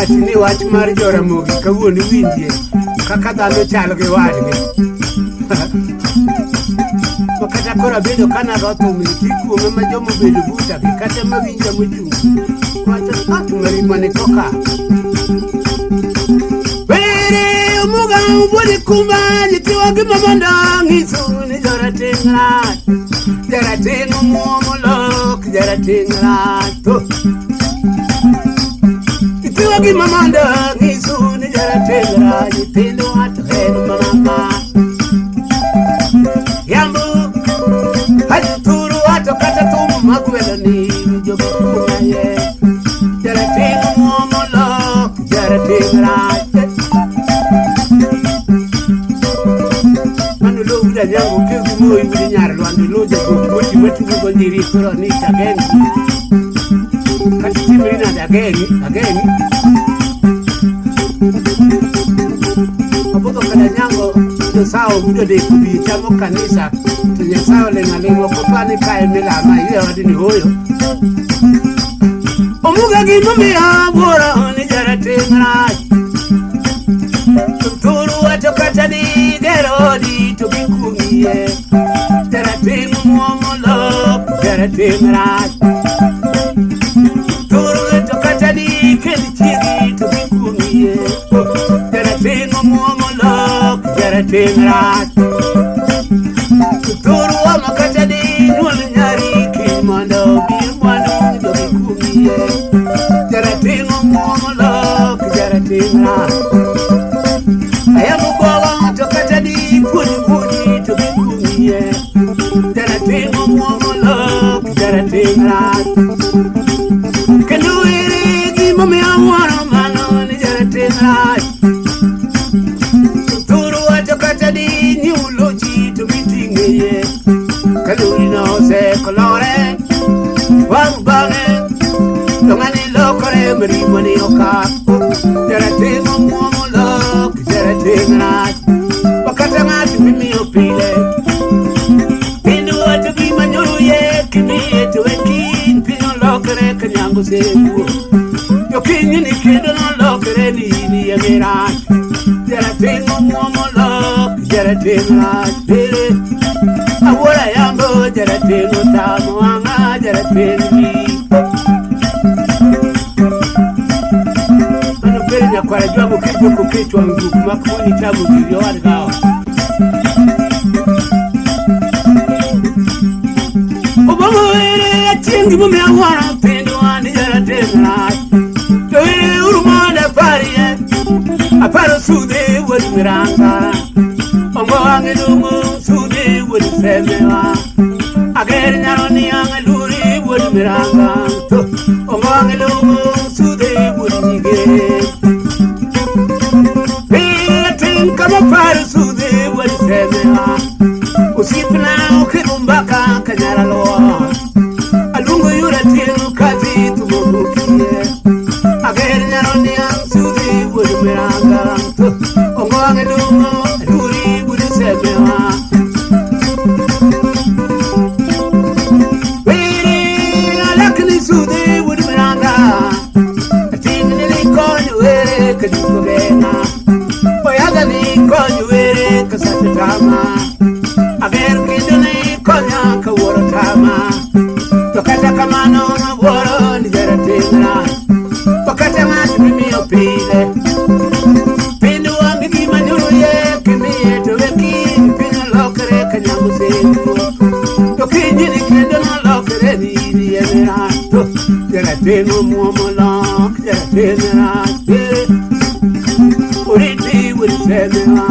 Awachi ni wach mar Joramogi kawuono iwinjie kaka dhano chal gi wadgi. Ma kata koro abedo ka nago thum ni tikuong'e ma joma obedo buta gi kata mawinja mochung' wacho ah to marima ni koka. Were omuga wuod kumba nyithiwa gi mamondo ng'iso ni jarateng' rach. Jarateng' omuomo lok jarateng' rach. To Nyithiwa gi mamondo ng'iso ni jarateng' rach. Nyithindo wacho en mana Yambo Ajuturu wacho kata thum magwelo ni jogi kumaye. Jarateng' omuomo lok jarateng' rach. Mano lo wuda nyango ke gi moi wudi nyar lwando lo jago moti matugo go nyiri koro ni tageni. Kata timri nade ageni ageni. Obudho kada nyango Nyasaye ogudo dek bi chamo kanisa to Nyasaye oling' aling' ok opani kae milama iwe odni ooyo. Omuga gimomiyo wuoro ni jarateng' rach. Turu wacho kata ni gero odi to gikuong'ie. Jarateng' muomo lok jarateng' rach. Turu to kata ni kend chiegi to gikuong'ie. Jarateng' muomo lok jarateng' rach. Turu wama kata ni nyuol nyari kiny mondo obi mwandu to gikuong'ie. Jarateng' muomo lok jarateng' rach. Ayamo gogo to kata di puonj wuodi to gikuong'ie. Jarateng' omuomo lok jarateng' rach. Kendo ere gimomiyo awuoro mano ni jarateng' rach. Turu wacho kata di nyiew lochi to giting'ie. Ka lorino osekolore wang' bang'e to ng'ani lokore marimo ni okak. Jarateng' omuomo lok jarateng' rach. Wakata ng'at mimiyo pile Pindu wacho gima nyoro ye kimiye to e kiny piny olokore ka nyango osewuok. To kiny ni kendo nolokore ni in iye mirach. Jarateng' omuomo lok jarateng' rach. Eh, Awuora yambo jarateng' otamo wang'a jarateng' gi. Mano pere nyakwara jwango kijoko kech wang' guok mak moni chamo giri owad gawa. Obongo ere achieng' gimomiyo awuoro pinywa ni jarateng' rach. To ere uru mondo aparie, aparo sudhe wuod Miranga. Ongo wang'e dongo sudhe wuod Semewa. Ager nyaro niang' aluri wuod Miranga. To ongo wang'e dongo sudhe wuod Nyige. Pile ting' kama paro sudhe wuod Semewa. Osiepna okego mbaka kanyara luwo. Aluongo yura tieno kadhi tumobukie. Ager nyaro niang' sudhi wuod Miranga. To ongo wang'e dongo aluri wuod Semewa. Were alakni sudhi wuod Miranga. Ating'ni ni konyo were kajuko gena. Oyaga ni konyo were kasate tama. Aber kendo ni konya kawuoro tama. To kata kamano awuoro ni jarateng' rach. To kata ng'at mimiyo pile. Piny wang' gima nyoro ye kimiye to we kiny piny olokre ka nyango seko. To kiny ni kendo nolokre ni in iye mirach. To jarateng' omuomo lok jarateng' rach. Eh, Oriti wuod Semewa.